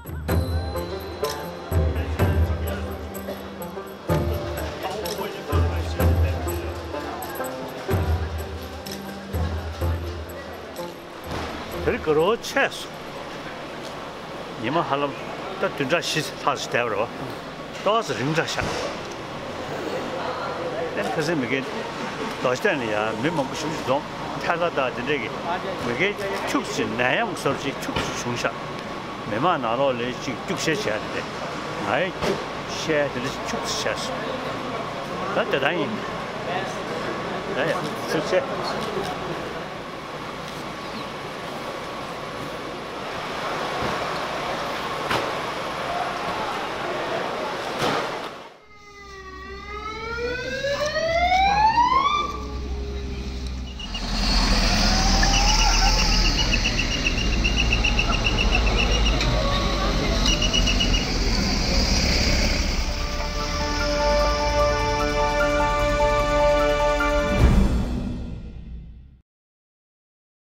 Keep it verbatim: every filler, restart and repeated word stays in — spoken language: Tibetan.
དེ་རིང་དགའ་རོགས་ཆས་སོང་། ཉི་མ་ཧ་ལམ་ད་བདུན་ཕྲག་བཞི་ལྷག་ཙམ་བསྡད་པ་རེད་བ། ཏོག་ཙམ་རིང་དྲགས་ཤག་ཨེ་ཁ་སང་མི་རྒན་རྡོ་རྗེ་གདན་ལ་ཡང་མི་མང་པོ་ཞེ་པོ་ཅིག་འཛོམས། ཐལ་བ་དང་དེ་འདྲས་ཀྱི་མི་རྒན་ཁྱུག་ཙམ་ནད་ཡམས་བཟོ་འདྲ་ཅིག་ཁྱུག་ཙམ་བྱུང་ཤག་མི་མང་ནང་ལོགས་ལ་ཅིག་སྐྱུག་བཤལ་བྱས་ཏེ། ང་ཡང་སྐྱུག་བཤལ་དེ་འདྲ་ཅིག་ཁྱུག་ཙམ་བྱས་སོང་། ད་དེ་ལྟར་ཡིན། ཡ་ཡ། ཐུགས་རྗེ་ཆེ།